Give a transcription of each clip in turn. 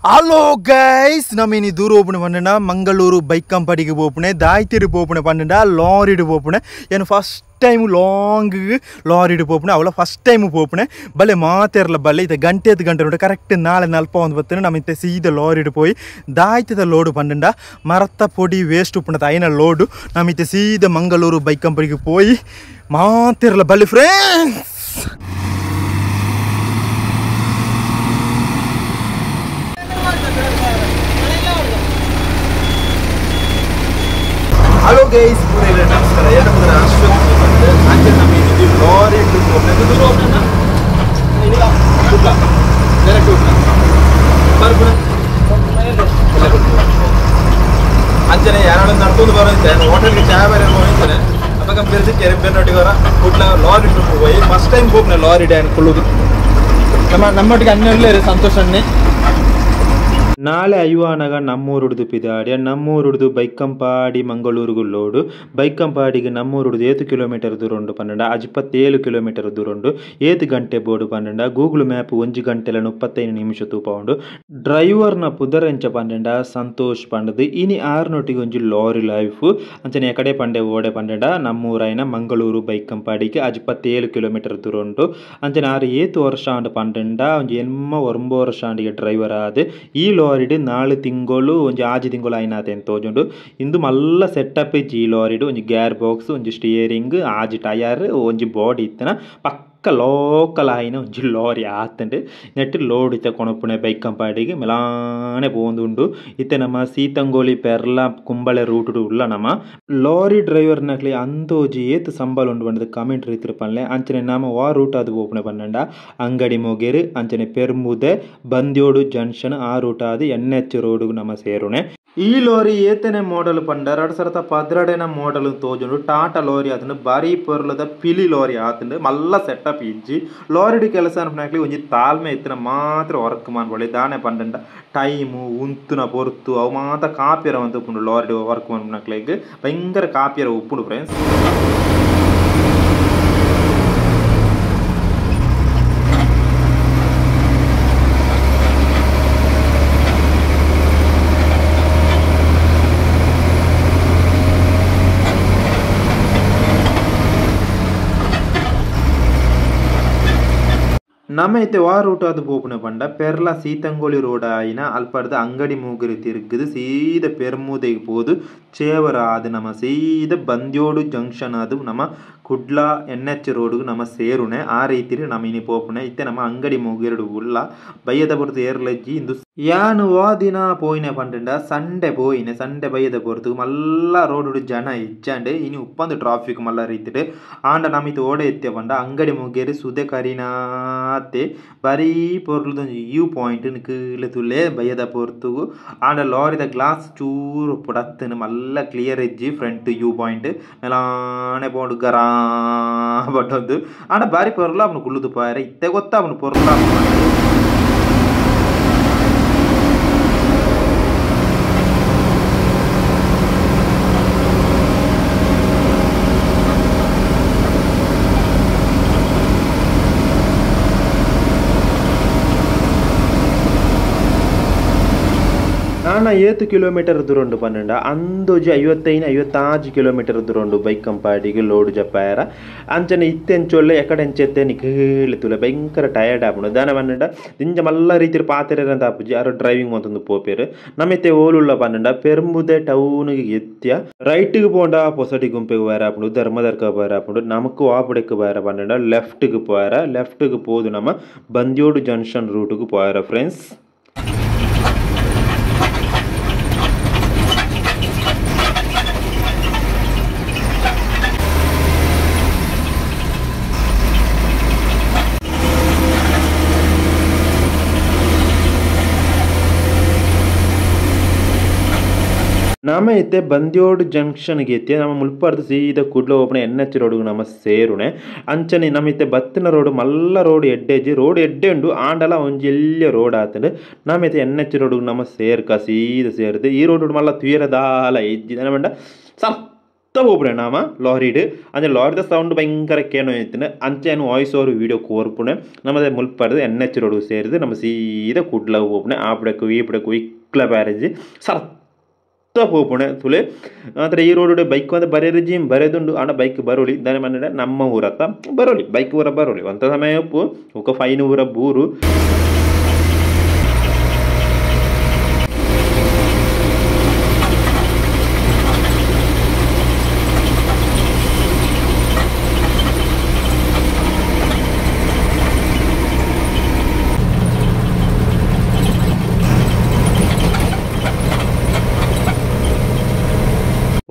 Hello guys, நம்ம தூரம் open பண்ணுனா மங்களூரு பைக் கம்பெனிக்கு போப்புனே, தாய்த்திரு போப்புனே பண்ணுண்டா லாரிடு போப்புனே. எனக்கு first time long லாரிடு போப்புனே, அவ்வளோ ஃபஸ்ட் டைமு போப்புனே. பலே மாத்தேரில் பல்லே இதை கண்டேத்து கண்டனோட கரெக்டு நாலு நாள் வந்து பார்த்துன்னு நம்ம இந்த சீத லாரிடு போய் தாய்த்ததை லோடு பண்ணுண்டா மரத்தை பொடி வேஸ்ட்டு பண்ணது ஐநா லோடு. நம்ம இந்த சீத மங்களூரு பைக் கம்பெனிக்கு போய் மாத்தேரில் பல்லே friends. Hello guys, ನಮಸ್ಕಾರ. ಏನಂದ್ರೆ ಅಶ್ವಥ್ ಅಂಚೆ ನಮ್ಮ ಇಲ್ಲಿ ಲಾರಿ ಅಂಚನೆ ಯಾರು ನಡ್ಕೊಂಡು ಬರೋಂತಾನೆ ಹೋಟೆಲ್ಗೆ ಚಾ ಬೇರೆ ಹೋಗ್ತಾನೆ. ಅಪ್ಪ ಕಂಪೇರಿಸಿ ಕೆರೆ ಬೇರೆ ವರ ಕುಡ್ಲ ಲಾರಿ ಟ್ರಿಪ್ ಹೋಗಿ ಫಸ್ಟ್ ಟೈಮ್ ಹೋಗ್ನೆ ಲಾರಿ ಡ್ಯಾನ್ ಕುಳ್ಳುದು ನಮ್ಮ ನಮ್ಮೊಟ್ಟಿಗೆ ಅನ್ಯ ಸಂತೋಷ ಅಣ್ಣೆ. ನಾಳೆ ಐವಾನಗ ನಮ್ಮೂರುಡ್ದು ಪಿದಾಡಿಯ ನಮ್ಮೂರುಡ್ದು ಬೈಕಂಪಾಡಿ ಮಂಗಳೂರುಗು ಲೋಡು. ಬೈಕಂಪಾಡಿಗೆ ನಮ್ಮೂರುಡ್ದು ಏತು ಕಿಲೋಮೀಟರ್ ದೂರ ಉಂಡು ಪನ್ನಡ 27 ಕಿಲೋಮೀಟರ್ ದೂರ ಉಂಡು. ಏತು ಗಂಟೆ ಬೋಡು ಪನ್ನಡ ಗೂಗಲ್ ಮ್ಯಾಪ್ 1 ಗಂಟೆಲ 35 ನಿಮಿಷ ತೂಪ ಉಂಡು. ಡ್ರೈವರ್ನ ಪುದರೆಂಚ ಪನ್ನಡ ಸಂತೋಷ್ ಪಂಡದು. ಇನಿ ಆರ್ನೊಟ್ಟಿಗೆ ಒಂಜಿ ಲಾರಿ ಲೈಫ್ ಅಂಚನೆ ಎಕಡೆ ಪಂಡೆ ಓಡೆ ಪನ್ನಡ ನಮ್ಮೂರಾಯಿನ ಮಂಗಳೂರು ಬೈಕಂಪಾಡಿಗೆ 27 ಕಿಲೋಮೀಟರ್ ದೂರ ಉಂಡು. ಅಂಚನೆ ಆರು ಏತು ವರ್ಷ ಆಂಡು ಪನ್ನಡ ಒಂಜಿ 89 ವರ್ಷ ಆಂಡಿಗೆ ಡ್ರೈವರ್ ಆದ್ ಈ ಲಾರಿ 4 ತಿಂಗಳು ಒಂಜಿ 6 ತಿಂಗಳು ಆಯ್ನಾತೆ ಅಂತ ತೋಜುಂಡು. ಇಂದು ಮಲ್ಲ ಸೆಟಪ್ ಇಜ್ಜಿ ಈ ಲಾರಿಡು. ಒಂಜಿ ಗೇರ್ ಬಾಕ್ಸ್, ಒಂಜಿ ಸ್ಟಿಯರಿಂಗ್, 6 ಟಯರ್, ಒಂಜಿ ಬಾಡಿ ಇತ್ತನ ಪಕ್ಕ ಲೋಕಲ್ ಆಯಿನ ಒಂಜಿ ಲಾರಿ ಆತಂಡು. ನೆಟ್ ಲೋಡ್ ಇತ್ತ ಕೊಣಪುಣೆ ಬೈಕ್ ಕಂಪಾಡಿಗೆ ಮೆಲಾನೆ ಪೋಂದುಂಡು. ಇತ್ತೆ ನಮ್ಮ ಸೀತಂಗೋಲಿ ಪೆರ್ಲ ಕುಂಬಳೆ ರೂಟುಡು ಉಲ್ಲ ನಮ್ಮ ಲಾರಿ ಡ್ರೈವರ್ನಕ್ಲಿ ಅಂದೋಜಿ ಏತು ಸಂಬಳ ಉಂಡು ಪಂಡದು ಕಮೆಂಟ್ ರೀತಿರು ಪನ್ಲೆ. ಅಂಚನೆ ನಮ್ಮ ವಾ ರೂಟ್ ಅದು ಓಪನೆ ಪನ್ನಂಡ ಅಂಗಡಿ ಮೊಗೇರು ಅಂಚನೆ ಪೆರ್ಮುದೆ ಬಂದ್ಯೋಡು ಜಂಕ್ಷನ್ ಆ ರೂಟ್ ಅದು NH ರೋಡುಗು ನಮ್ಮ ಸೇರುಣೆ. ಈ ಲಾರಿ ಏತನೆ ಮಾಡೆಲ್ ಪಂಡ 2012 ಮಾಡೆಲ್ ತೋಜುಂಡು. ಟಾಟಾ ಲಾರಿ ಆತಂಡು, ಬಾರಿ ಪೊರ್ಲದ ಪಿಲಿ ಲಾರಿ ಆತಂಡು. ಮಲ್ಲ ಸೆಟಪ್ ಇಜ್ಜಿ ಲಾರಿಡು ಕೆಲಸ ಅನ್ಪನಾಕ್ಲಿ ಒಂಜಿ ತಾಳ್ಮೆ ಇತ್ತನ ಮಾತ್ರ ವರ್ಕ್ ಮಾನ್ಕೊಳ್ಳಿ. ದಾನೆ ಪಂಡಂಡ ಟೈಮು ಉಂತುನ ಪೊರ್ತು ಅವು ಮಾತ್ರ ಕಾಪಿಯರ ಅಂತ ಉಪ್ಪುಂಡು. ಲಾರಿಡು ವರ್ಕ್ ಮಾನ್ಪನಾಕ್ಲೆಗ್ ಭಯಂಕರ ಕಾಪಿಯರ ಉಪ್ಪುಂಡು ಫ್ರೆಂಡ್ಸ್. ನಮ್ಮ ಇತ್ತೆ ವಾ ರೂಟ್ ಅದು ಪೋಪುನ ಪಂಡ ಪೆರ್ಲ ಸೀತಂಗೋಳಿ ರೋಡ್ ಆಯಿನ ಅಲ್ಪಡ್ದ ಅಂಗಡಿ ಮೂಗಿರಿ ತಿರುಗದು ಸೀದ ಪೆರ್ಮೂದೆಗೆ ಪೋದು ಚೇವರ ಅದು ನಮ್ಮ ಸೀದ ಬಂದ್ಯೋಡು ಜಂಕ್ಷನ್ ಅದು ನಮ್ಮ ಕುಡ್ಲ NH ರೋಡ್ಗೆ ನಮ್ಮ ಸೇರುಣೆ. ಆ ರೀತಿ ನಮ್ಮ ಇನಿ ಪೋಪುಣೆ. ಇತ್ತೆ ನಮ್ಮ ಅಂಗಡಿ ಮೂಗಿರಡು ಉಲ್ಲ ಬಯ್ಯದ ಪೊರ್ತು ಏರ್ಲಜ್ಜಿ ಇಂದು ಯಾನು ವಾ ದಿನ ಪೋಯಿನೆ ಪಂಡ ಸಂಡೆ ಪೋಯಿನೆ. ಸಂಡೆ ಬಯ್ಯದ ಪೊರ್ತು ಮಲ್ಲ ರೋಡು ಜನ ಇಜ್ಜಾಂಡೆ ಇನಿ ಉಪ್ಪಂದು ಟ್ರಾಫಿಕ್ ಮಲ್ಲ ರೀತಿಡು. ಆಂಡ ನಮ್ಮ ಇತ್ತು ಓಡೆ ಎತ್ತೆ ಪಂಡ ಅಂಗಡಿ ಮೂಗೇರಿ ಸುದೆ ಕರಿನಾತೆ ಬರೀ ಪೊರ್ಲುದೊಂಜಿ you point ಕೀಳೆ ತುಲೆ ಬಯ್ಯದ ಪೊರ್ತುಗು. ಆಂಡ ಲಾರಿದ ಗ್ಲಾಸ್ ಚೂರು ಪುಡತ್ತನು ಮಲ್ಲ ಕ್ಲಿಯರ್ ಇಜ್ಜಿ front you point ಮೆಲಾನೆ ಪೋಂಡು ಗರಾ ಪಟ್ಟೊಂದು. ಆಂಡ ಬಾರಿ ಪೊರ್ಲ ಅವನು ಕುಳ್ಳುದು ಪಾರೆ ಇತ್ತೆ ಗೊತ್ತಾ ಅವನು ಪೊರ್ಲ. ನಾನು 7 ಕಿಲೋಮೀಟರ್ ದೂರ ಉಂಡು ಪನ್ನಂಡ ಅಂದೋಜಿ 55 56 ಕಿಲೋಮೀಟರ್ ದೂರ ಉಂಡು ಬೈಕ್ ಕಂಪಾಡಿಗೆ ಲೋಡು ಜಪ್ಪಾಯರ. ಅಂಚನೆ ಇತ್ತೆಂಚೊಲ್ಲೆ ಎಕಡೆಂಚೆತ್ತೆ ನಿಖೇಳಿ ತುಲೆ ಭಯಂಕರ ಟಯರ್ಡ್ ಆಪುಂಡು. ದಾನೆ ಪನ್ನಂಡ ದಿಂಜ ಮಲ್ಲ ರೀತಿಯ ಪಾತೆರಂತ ಆಪುಜಿ ಆರು ಡ್ರೈವಿಂಗ್ ಮಂತೊಂದು ಪೋಪೇರು. ನಮ್ಮಿತ್ತೆ ಓಲುಳ್ಳ ಪನ್ನಂಡ ಪೆರ್ಮುದೆ ಟೌನ್ಗೆ ಎತ್ಯ ರೈಟಿಗೆ ಪೋಂಡ ಪೊಸಟಿ ಗುಂಪೆಗೆ ಬೇರೆ ಆಪುಂಡು, ಧರ್ಮದರ್ಕ ಬೇರೆ ಆಪುಂಡು. ನಮಕ್ ವಾಪಡೆಕ್ಕೆ ಬೇರೆ ಪನ್ನಂಡ ಲೆಫ್ಟ್ಗೆ ಪೋಯರ. ಲೆಫ್ಟ್ಗೆ ಪೋದು ನಮ್ಮ ಬಂದ್ಯೋಡು ಜಂಕ್ಷನ್ ರೂಟ್ಗೆ ಪೋಯರ ಫ್ರೆಂಡ್ಸ್. ನಮ್ಮ ಇತ್ತೆ ಬಂದ್ಯೋಡು ಜಂಕ್ಷನ್ಗೆ ಎತ್ತಿ ನಮ್ಮ ಮುಲ್ಪಾರ್ದು ಸೀದ ಕುಡ್ಲ ಓಪನೆ NH ರೋಡ್ಗೆ ನಮ್ಮ ಸೇರುಣೆ. ಅಂಚನೆ ನಮ್ಮ ಇತ್ತೆ ಬತ್ತಿನ ರೋಡು ಮಲ್ಲ ರೋಡ್ ಎಡ್ಡೆಜ್ಜಿ ರೋಡ್ ಎಡ್ಡೆ ಉಂಡು ಆಂಡಲ ಒಂಜಿ ಎಲ್ಲಿಯ ರೋಡ್ ಆತಂಡು. ನಮ್ಮ ಇತ್ತೆ NH ರೋಡ್ಗೆ ನಮ್ಮ ಸೇರ್ಕ ಸೀದ ಸೇರಿದೆ. ಈ ರೋಡ್ ಮಲ್ಲ ತುಯರದಾಲ ಇಜ್ಜಿ ಪಂಡ ಸರ್ ಹೋಗ್ಬಿಡ ನಾಮ ಲಾರಿಡ್ ಅಂದರೆ ಲಾರಿದ ಸೌಂಡ್ ಭಯಂಕರ ಕೇನೋ ಇತ್ತು ಅಂಚೆ voice over video ಕೋರ್ಪುಣೆ ನಮ್ಮದೇ ಮುಲ್ಪಡ್ದು N H road ಸೇರಿದು ನಮ್ಮ ಸೀದಾ ಕುಡ್ಲ ಹೋಗ್ಪುಣೆ ಆಪಡಕು ಈಪಡಕು ಇಕ್ಲ ಬ್ಯಾರೇಜ್ ಸರ್ತ ಹೋಗ್ಪುಣೆ ತುಲೆ ಆದರೆ ಈ ರೋಡ್ ಬೈಕ್ ಒಂದು ಬರೇರಿ ಜಿಮ್ ಬರೇದುಂಡು ಆಣ ಬೈಕ್ ಬರೋಲಿ ದಾನೆ ಮನೆ ನಮ್ಮ ಊರತ್ತ ಬರೋಲಿ ಬೈಕ್ ಊರ ಬರೋಲಿ ಒಂಥ ಸಮಯ ಉಪ್ಪು ఒక ಫೈನ್ ಊರ ಬೂರು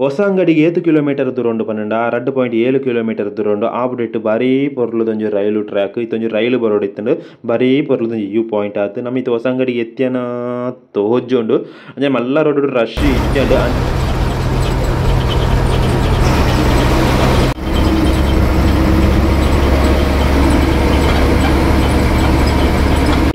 ಹೊಸ ಅಂಗಡಿಗೆ 8 ಕಿಲೋಮೀಟರ್ ದೂರ ಉಂಡು ಪನ್ನೊಂಡು 2.7 ಕಿಲೋಮೀಟರ್ ದೂರ ಉಂಡು ಆಪುಡೆಟ್ಟು ಬಾರೀ ಪೊರ್ಲುದೊಂಜಿ ರೈಲು ಟ್ರ್ಯಾಕ್ ಇತ್ತೊಂಜಿ ರೈಲು ಬರೋಡಿತ್ತುಂಡು ಬಾರೀ ಪೊರ್ಲುದೊಂಜಿ ವ್ಯೂ ಪಾಯಿಂಟ್ ಆತು ನಮ್ಮ ಇತ್ತು ಹೊಸ ಅಂಗಡಿಗೆ ಎತ್ತಿಯನ ತೋಜುಂಡು ಅಂಚೆ ಮಲ್ಲ ರೋಡ್ ರಶ್ ಇಜ್ಜಂಡು.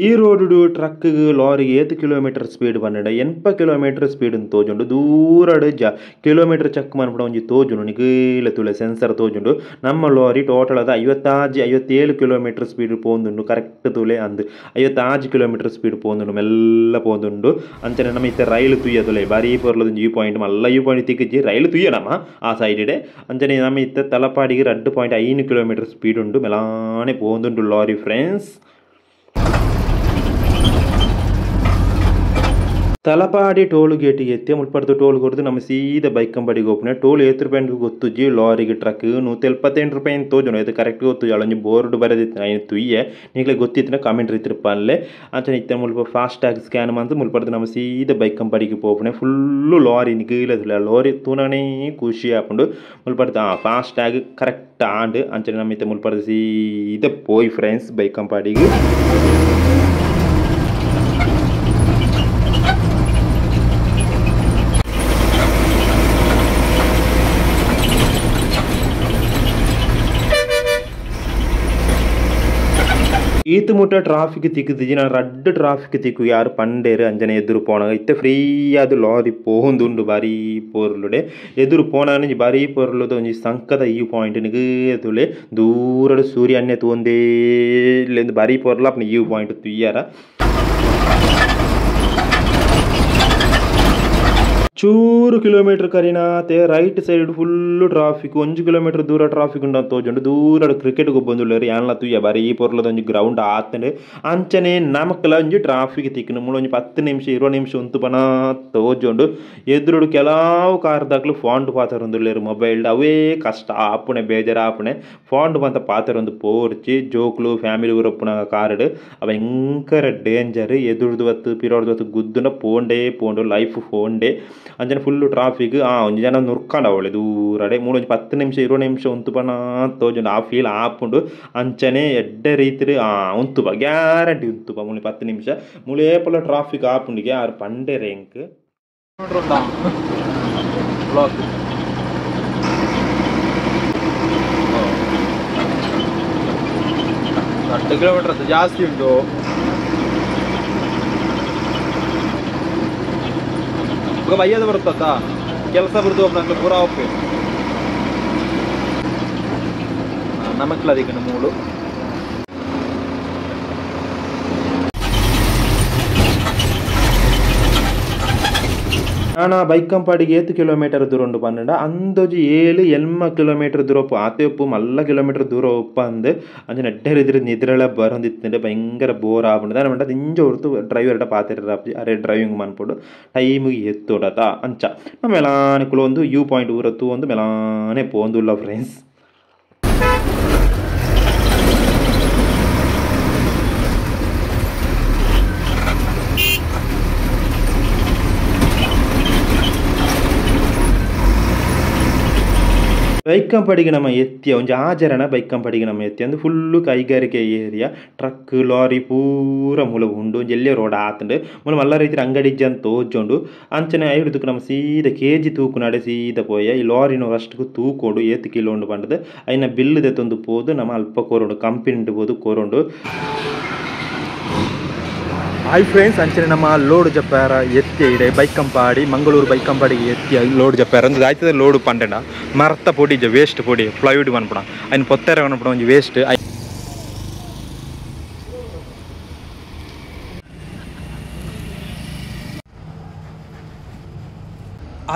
ಈ road truck lorry 8 kilometre speed ಪನ್ನೊಂಡು 80 kilometre speed ತೋಜುಂಡು ದೂರಡು ಜ ಕಿಲೋಮೀಟರ್ ಚೆಕ್ ಮನ್ಪುಡ ಒಂಜಿ ತೋಜುಂಡು ನಿಗೀಲ ತುಲೆ ಸೆನ್ಸರ್ ತೋಜುಂಡು ನಮ್ಮ ಲಾರಿ ಟೋಟಲ್ ಅದ 56 57 ಕಿಲೋಮೀಟರ್ ಸ್ಪೀಡ್ ಪೋಂದುಂಡು ಕರೆಕ್ಟ್ ತುಲೆ ಅಂದು 56 ಕಿಲೋಮೀಟರ್ ಸ್ಪೀಡ್ ಪೋಂದುಂಡು ಮೆಲ್ಲ ಪೋಂದುಂಡು ಅಂಚನೆ ನಮ್ಮ ಇತ್ತೆ ರೈಲು ತುಯ್ಯ ತುಲೆ ಬಾರೀ ಪೊರ್ಲುದೊಂಜಿ ವ್ಯೂ ಪಾಯಿಂಟ್ ಮಲ್ಲ ವ್ಯೂ ಪಾಯಿಂಟ್ ತಿಕ್ಕಿಜ್ಜಿ ರೈಲು ತುಯ್ಯ ನಮ್ಮ ಆ ಸೈಡಿಡೆ ಅಂಚನೆ ನಮ್ಮ ಇತ್ತೆ ತಲಪಾಡಿಗೆ 2.5 ಕಿಲೋಮೀಟರ್ ಸ್ಪೀಡ್ ಉಂಡು ಮೆಲಾನೆ ಪೋಂದುಂಡು lorry friends. Talapady toll gate ಎತ್ತಿ ಮುಲ್ಪಡ್ದು ಟೋಲ್ ಕೊಡ್ದು ನಮ್ಮ ಸೀದಾ ಬೈಕ್ ಕಂಪಡಿಗೆ ಹೋಗ್ಪುಣೆ ಟೋಲ್ 8 ರೂಪಾಯಿ ಗೊತ್ತುಜ್ಜಿ ಲಾರಿಗೆ ಟ್ರಕ್ 178 ರೂಪಾಯಿ ತೋಜುಂಡು ಇದು ಕರೆಕ್ಟ್ ಗೊತ್ತು ಅಲ್ಲೊಂಜಿ ಬೋರ್ಡ್ ಬರೆದಿತ್ತು ಐನು ತುಯ್ಯೆ ನೀಗ್ಲೆ ಗೊತ್ತಿತ್ತಿನ ಕಾಮೆಂಟ್ ಇತ್ತಿರಪ್ಪ ಅಲ್ಲೇ ಅಂಚನೆ ಇತ್ತೆ ಮುಲ್ಪ fast tag scan ಮಂತು ಮುಲ್ಪಡ್ದು ನಮ್ಮ ಸೀದಾ ಬೈಕ್ ಕಂಪಡಿಗೆ ಪೋಪುಣೆ ಫುಲ್ಲು ಲಾರಿ ನಿಗೀಲ ಲಾರಿ ತೂನನೇ ಖುಷಿ ಆಪುಂಡು ಮುಲ್ಪಡ್ದು fast tag correct and ಅಂಚನೆ ನಮ್ಮ ಇತ್ತೆ ಮುಲ್ಪಡ್ದು ಸೀದಾ ಪೋಯ್ ಫ್ರೆಂಡ್ಸ್ ಬೈಕ್ ಕಂಪಡಿಗೆ. ಈತ ಮುಟ್ಟ ಟ್ರಾಫಿಕ್ ತಿಕ್ಕಿದ್ದಿ ನಾನು ರಡ್ಡು ಟ್ರಾಫಿಕ್ ತಿಕ್ಕು ಯಾರು ಪಂಡೇರು ಅಂಜನೆ ಎದುರು ಪೋಣಾಗ ಇತ್ತೆ ಫ್ರೀ ಆದ್ ಲಾರಿ ಪೋಂದುಂಡು ಬಾರೀ ಪೊರ್ಲುಡೆ ಎದುರು ಪೋಣಾಗ ಬಾರೀ ಪೊರ್ಲುದ ಒಂಜಿ ಸಂಕದ ಈ ಪಾಯಿಂಟ್ ನಿಗೇ ತುಲೆ ದೂರಡು ಸೂರ್ಯ ಅನ್ನೆ ತೂವೊಂದೇ ಬಾರೀ ಪೊರ್ಲ ಅಪ್ನ ಈ ಪಾಯಿಂಟ್ ತುಯ್ಯಾರ. ಚೂರು ಕಿಲೋಮೀಟರ್ ಕರಿನಾತೆ right side full traffic 1 kilometre ದೂರ ಟ್ರಾಫಿಕ್ ಉಂಡು ತೋಜುಂಡು ದೂರ ಕ್ರಿಕೆಟ್ ಗೊಬ್ಬೊಂದುಲ್ಲೆರ್ ಯಾನ್ಲ ತೂಯ ಬಾರೀ ಪೊರ್ಲದ ಒಂಜಿ ಗ್ರೌಂಡ್ ಆತ್ಂಡ್ ಅಂಚನೆ ನಮಕ್ಲ ಒಂಜಿ ಟ್ರಾಫಿಕ್ ತಿಕ್ಕುಂಡು ಮೂಲು ಒಂಜಿ 10 ನಿಮಿಷ 20 ನಿಮಿಷ ಉಂತುಪನ ತೋಜುಂಡು ಎದುರುಡು ಕೆಲವು ಕಾರ್ದಾಕ್ಲು ಫಾಂಡ್ ಪಾತೆರೊಂದುಲ್ಲೆರ್ ಮೊಬೈಲ್ಡ್ ಅವೇ ಕಷ್ಟ ಆಪುಣೆ ಬೇಜಾರ್ ಆಪುಣೆ ಫಾಂಡ್ ಪಂತ ಪಾತೆರೊಂದು ಪೋರ್ಚಿ ಜೋಕ್ಲು ಫ್ಯಾಮಿಲಿ ಊರಪ್ಪುನ ಕಾರ್ಡ್ ಅವ ಭಯಂಕರ ಡೇಂಜರ್ ಎದುರುದು ಬತ್ತು ಪಿರೋಡ್ದು ಬತ್ತು ಗುದ್ದುನ ಪೋಂಡೇ ಪೋಂಡು ಲೈಫ್ ಫೋಂಡೆ ಅಂಚನೆ ಫುಲ್ಲು ಟ್ರಾಫಿಕ್ ಒಂಜಿ ಜನ ನುರ್ಕಂಡ ಅವಳೆ ದೂರಡೆ ಮೂಲು ಒಂಜಿ 10 ನಿಮಿಷ 20 ನಿಮಿಷ ಉಂತುಪನ ತೋಜುಂಡು ಆ ಫೀಲ್ ಆಪುಂಡು ಅಂಚನೆ ಎಡ್ಡೆ ರೀತಿಡ್ ಉಂತುಪ ಗ್ಯಾರಂಟಿ ಉಂತುಪ ಮೂಲು 10 ನಿಮಿಷ ಮೂಲು ಏಪಲ ಟ್ರಾಫಿಕ್ ಆಪುಂಡಿಗೆ ಆರ್ ಪಂಡೆರೆ ಎಂಕ್ ಕಿಲೋಮೀಟರ್ ಜಾಸ್ತಿ ಉಂಟು. ಬಯ್ಯದ ಬರುತ್ತ ಕೆಲಸ ಬರುತ್ತು ಒಬ್ಬ ಪೂರಾ ಒಪ್ಪೆ ನಮಕ್ಲ ಅದಕ್ಕೆ ಮೂಳು ನಾನು ಬೈಕಂಪಾಡಿಗೆ 8 ಕಿಲೋಮೀಟರ್ ದೂರ ಉಂಡು ಪನ್ನೊಂಡ ಅಂದೊಜಿ 7 8 ಕಿಲೋಮೀಟರ್ ದೂರ ಉಪ್ಪು ಆತೆ ಉಪ್ಪು ಮಲ್ಲ ಕಿಲೋಮೀಟರ್ ದೂರ ಉಪ್ಪು ಅಂದು ಅಂಚನೆ ಎಡ್ಡೆ ನಿದ್ರೆಲ ಬರೊಂದಿತ್ತುಂಡು ಭಯಂಕರ ಬೋರ್ ಆಪುಂಡು ದಾನೆ ಪಂಡ ದಿಂಜ ಹೊರ್ತು ಡ್ರೈವರ್ಡ ಪಾತೆರ ಅರೆ ಡ್ರೈವಿಂಗ್ ಮನ್ಪೊಡು ಟೈಮಿಗೆ ಎತ್ತೊಡತ ಅಂಚ ನಮ್ಮ ಮೆಲಾನೆ ಕುಲೊಂದು you point ಊರ ತೂವೊಂದು ಮೆಲಾನೆ ಪೋಂದುಲ್ಲ ಫ್ರೆಂಡ್ಸ್. ಬೈಕಂಪಾಡಿಗೆ ನಮ್ಮ ಎತ್ತಿಯ ಒಂಜಿ ಆಚರಣ ಬೈಕಂಪಾಡಿಗೆ ನಮ್ಮ ಎತ್ತಿ ಅಂದು ಫುಲ್ಲು ಕೈಗಾರಿಕೆ area truck lorry ಪೂರ ಮೂಲ ಉಂಡು ಒಂಜಿ ಎಲ್ಲೆ ರೋಡ್ ಆತುಂಡು ಮೂಲ ಮಲ್ಲ ರೀತಿಯ ಅಂಗಡಿ ಇಜ್ಜಿ ಅಂತ ತೋಜುಂಡು ಅಂಚನೆ ಐಡ್ದುಕು ನಮ್ಮ ಸೀದಾ ಕೆಜಿ ತೂಕುನಾಡೆ ಸೀದಾ ಪೋಯ ಈ ಲಾರಿನ ಅಷ್ಟಕ್ಕೆ ತೂಕೋಡು 8 ಕಿಲೋ ಉಂಡು ಪಂಡದು ಐನ ಬಿಲ್ಲು ದೆತ್ತೊಂದು ಪೋದು ನಮ್ಮ ಅಲ್ಪ ಕೋರುಂಡು ಕಂಪನಿ ಪೋದು ಕೋರುಂಡು. ಹಾಯ್ ಫ್ರೆಂಡ್ಸ್, ಅಂಚನೆ ನಮ್ಮ ಲೋಡ್ ಜಪ್ಪಾರ ಎತ್ತಿ ಇಡೆ ಬೈಕಂಪಾಡಿ ಮಂಗಳೂರು ಬೈಕಂಪಾಡಿಗೆ ಎತ್ತಿ ಲೋಡ್ ಜಪ್ಪಾರ ಅಂದ್ರೆ ಆಯ್ತದ ಲೋಡು ಪಂಡೆಂಡ ಮರತ ಪೊಡಿ ಇಜ್ಜ ವೇಸ್ಟ್ ಪೊಡಿ ಪ್ಲೈವುಡ್ ಪನ್ಪುಣ ಅಯ್ನ ಪೊತ್ತೆರ ಪನ್ಪುಣ ಒಂಜಿ ವೇಸ್ಟ್.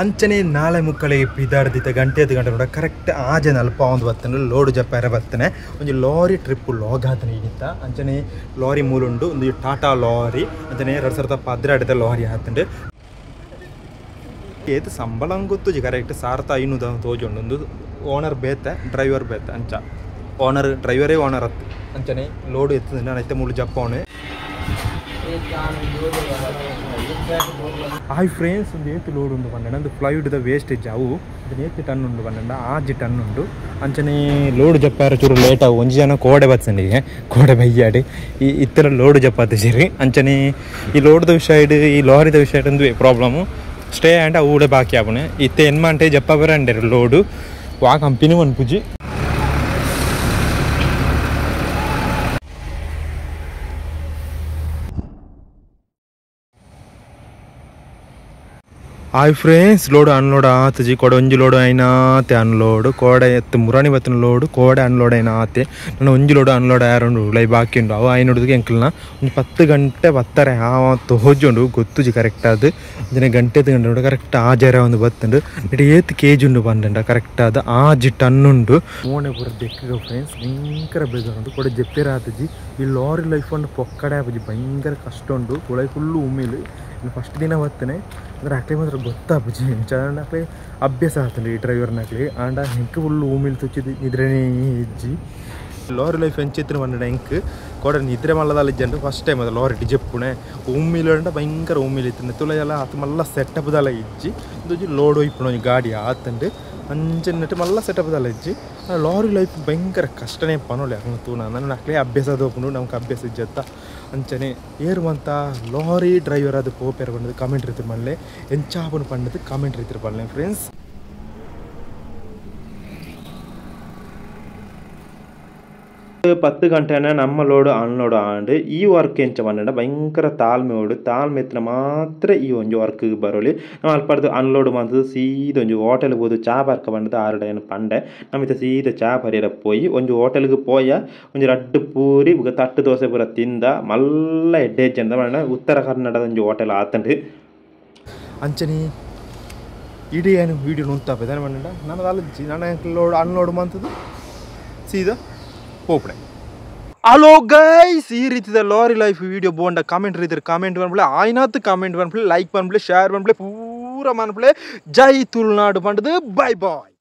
ಅಂಚನೆ ನಾಳೆ ಮುಕ್ಕಳಿಗೆ ಪಿದಾಡ್ದಿತ್ತ ಗಂಟೆ ಗಂಟೆ ನೋಡ ಕರೆಕ್ಟ್ ಆಜೆ ನಲ್ಪ ಒಂದು ಬತ್ತನೆ ಲೋಡು ಜಪ್ಪಾರ ಬತ್ತನೆ ಒಂಜಿ ಲಾರಿ ಟ್ರಿಪ್ ಲಾಗ್ ಆತನೆ ಈಗಿತ್ತ. ಅಂಚನೆ ಲಾರಿ ಮೂಲುಂಡು ಒಂದು ಟಾಟಾ ಲಾರಿ ಅಂಚನೆ 2012 ಲಾರಿ ಆತಂಡು. ಏತ್ ಸಂಬಳ ಗೊತ್ತುಜಿ ಕರೆಕ್ಟ್ 1500 ತೋಜುಂಡು. ಒಂದು ಓನರ್ ಬೇತೆ ಡ್ರೈವರ್ ಬೇತೆ ಅಂಚ ಓನರ್ ಡ್ರೈವರೇ ಓನರ್ ಅತ್ತು. ಅಂಚನೆ ಲೋಡು ಎತ್ತುಂಡು ನಾನು ಐತೆ ಮೂಲು ಜಪ್ಪವನೆ. ಹಾಯ್ ಫ್ರೆಂಡ್ಸ್, ಒಂದು ಏತು ಲೋಡ್ ಉಂಡು ಪಂಡ ಒಂದು ಪ್ಲೈವುಡ್ ವೇಸ್ಟೇಜ್ ಅವು ಅದನ್ನ ಏತು ಟನ್ ಉಂಡು ಪಂಡ 6 ಟನ್ ಉಂಡು. ಅಂಚನೆ ಲೋಡ್ ಜಪ್ಪಾರ ಚೂರು ಲೇಟ್ ಆವು ಒಂಜಿ ಜನ ಕೋಡೆ ಬತ್ಸಂಡಿಗೆ ಕೋಡೆ ಬಯ್ಯಾಡಿ ಈ ಇತ್ತರ ಲೋಡ್ ಜಪ್ಪಾತ ಸರಿ. ಅಂಚನೆ ಈ ಲೋಡ್ದ ವಿಷಯ ಈ ಲಾರಿದ ವಿಷಯ ಒಂದು ಪ್ರಾಬ್ಲಮು ಸ್ಟೇ ಆಂಡ್ ಅವು ಕೂಡ ಬಾಕಿ ಆಪುಣೆ ಇತ್ತೆ ಎನ್ಮಾಂಟೆ ಜಪ್ಪ ಬರಂಡೇರು ಲೋಡು ವಾ company ಪನ್ಪುಜಿ. Hi friends, load unload ಆತಜಿ ಕೋಡೆ ಒಂಜಿ ಲೋಡು ಐನಾತೆ ಅನ್ಲೋಡು ಕೋಡೆ ಎತ್ತು ಮುರಾಣಿ ಬತ್ತಿನ ಲೋಡು ಕೋಡೆ ಅನ್ಲೋಡ್ ಐನಾತೆ ನಾನು ಒಂಜಿ ಲೋಡು ಅನ್ಲೋಡ್ ಆರುಂಡು ಲೈ ಬಾಕಿ ಉಂಡು ಅವು ಐನೋಡುದಕ್ಕೆ ಎಂಕಲ್ನ ಒಂಜಿ 10 ಗಂಟೆ ಬತ್ತಾರೆ ಆ ತೋಜುಂಡು ಗೊತ್ತುಜಿ ಕರೆಕ್ಟ್ ಅದು ಅಂಚನೆ ಗಂಟೆ ಗಂಟೆ ನೋಡು ಕರೆಕ್ಟ್ ಆಜಾರ ಒಂದು ಬತ್ತುಂಡು ಇಟ್ಟು ಏತ್ ಕೆ ಜಿ ಉಂಡು ಪಂಡಂಡ ಕರೆಕ್ಟ್ ಆದ 6 ಟನ್ ಉಂಡು. ಮೋನೆ ಪೂರ ದೆಕ್ಕಗ ಫ್ರೆಂಡ್ಸ್ ಭಯಂಕರ ಬೇಜಾರುಂಡು ಕೋಡೆ ಜಪ್ಪೇರ ಆತಜಿ. ಈ ಲಾರಿ ಲೈಫ್ ಉಂಡು ಪೊಕ್ಕಡೆ ಆಪುಜಿ ಭಯಂಕರ ಕಷ್ಟ ಉಂಡು ಕುಳೈ ಫುಲ್ಲು ಉಮ್ಮಿಲು ಫಸ್ಟ್ ದಿನ ಬತ್ತನೆ ಅಂದರೆ ಅಕ್ಲೆ ಮಾತ್ರ ಗೊತ್ತಾಪುಜಿ ಅಂಚ ಅಕ್ಲೆ ಅಭ್ಯಾಸ ಆತಂಡು ಈ ಡ್ರೈವರ್ನಕ್ಲೆ ಆಂಡ ಹೆಂಕ್ ಫುಲ್ಲು ಉಮಿಲ್ ತುಚ್ಚಿದ್ದು ನಿದ್ರೆನೇ ಇಜ್ಜಿ. ಲಾರಿ ಲೈಫ್ ಎಂಚಿತ್ತಿನ ಪಂಡ ಎಂಕ್ ಕೋಡೆ ನಿದ್ರೆ ಮಲ್ಲದಾಲ ಇಜ್ಜಂಡು ಫಸ್ಟ್ ಟೈಮ್ ಅದು ಲಾರಿ ಜಪ್ಪುಣೆ ಉಮ್ಮಿಲ್ ಭಯಂಕರ ಉಮ್ಮಿಲ್ ಇತ್ತು ತುಲಯಲ್ಲ ಆತ ಮಲ್ಲ ಸೆಟಪ್ ದಾಲ ಇಜ್ಜಿ ಇಂದೊಂಜಿ ಲೋಡ್ ಒಯ್ಪುಣ ಒಂಜಿ ಗಾಡಿ ಆತಂಡು ಅಂಚನೆ ಮಲ್ಲ ಸೆಟಪ್ ದಾಲ ಇಜ್ಜಿ. ಲಾರಿ ಲೈಫ್ ಭಯಂಕರ ಕಷ್ಟನೇ ಪನೋಲೆ ಅಕ್ನ ತೂನ ನನ್ನ ಅಕ್ಲೆ ಅಭ್ಯಾಸ ದೋಪುಂಡು ನಮ್ಗೆ ಅಭ್ಯಾಸ ಇಜ್ಜತ್ತ. ಅಂಚನೆ ಏರುವಂಥ ಲಾರಿ ಡ್ರೈವರ್ ಅದು ಪೋಪೇರ್ ಪಂಡದು ಕಾಮೆಂಟ್ ರೀತಿ ಪನ್ಲೆ ಎಂಚಾಪುನು ಪಂಡದು ಕಾಮೆಂಟ್ ರೀತಿ ಪನ್ಲೆ ಫ್ರೆಂಡ್ಸ್. 10 ಗಂಟೆನ ನಮ್ಮ ಲೋಡು ಅನ್ಲೋಡು ಆಂಡ್ ಈ ವರ್ಕ್ ಎಂಚ ಪಂಡ ಭಯಂಕರ ತಾಳ್ಮೆ ಓಡು ತಾಳ್ಮೆ ಎತ್ತಿನ ಮಾತ್ರ ಈ ಒಂಜಿ ವರ್ಕ್ ಬರೋಲಿ. ನಾವು ಅಲ್ಪಡ್ದು ಅನ್ಲೋಡ್ ಮಂತದ್ದು ಸೀದ ಒಂಜಿ ಹೋಟೆಲ್ ಹೋದು ಚಾ ಪರ್ಕ ಪಂಡದು ಆರು ಏನು ಪಂಡೆ ನಮ್ಮ ಸೀದ ಚಾ ಪರಿಯರ ಪೋಯಿ ಒಂಜಿ ಹೋಟೆಲ್ಗೆ ಪೋಯ ಒಂಜಿ ರಡ್ಡು ಪೂರಿ ಬೊಕ ತಟ್ಟು ದೋಸೆ ಪೂರ ತಿಂದ ಮಲ್ಲ ಎಡ್ಡೆ ಹೆಜ್ಜೆ ಪಂಡ ಉತ್ತರ ಕನ್ನಡದ ಒಂಜಿ ಹೋಟೆಲ್ ಆತಂಡು. ಅಂಚನೆ ಇಡೀ ಏನು ವೀಡಿಯೋ ನುಂತಾಪೆ ದಾನೆ ಪಂಡ ನಾನು ಅಲಜ್ಜಿ ನಾನು ಲೋಡ್ ಅನ್ಲೋಡ್ ಮಂತದ್ದು ಸೀದಾ ಪೋಪಡೆ. ಹಲೋ ಗೈಸ್, ಈ ರೀತಿದ lorry life video bonda comment ರೀತಿ ಕಾಮೆಂಟ್ ಪನ್ಪುಲೆ ಆಯ್ನಾತ್ ಕಾಮೆಂಟ್ ಪನ್ಪುಲೆ ಲೈಕ್ ಪನ್ಪುಲೆ ಶೇರ್ ಪನ್ಪುಲೆ ಪೂರ ಮನ್ಪುಲೆ. ಜೈ ತುಳುನಾಡು ಪಂಡದು. Bye bye.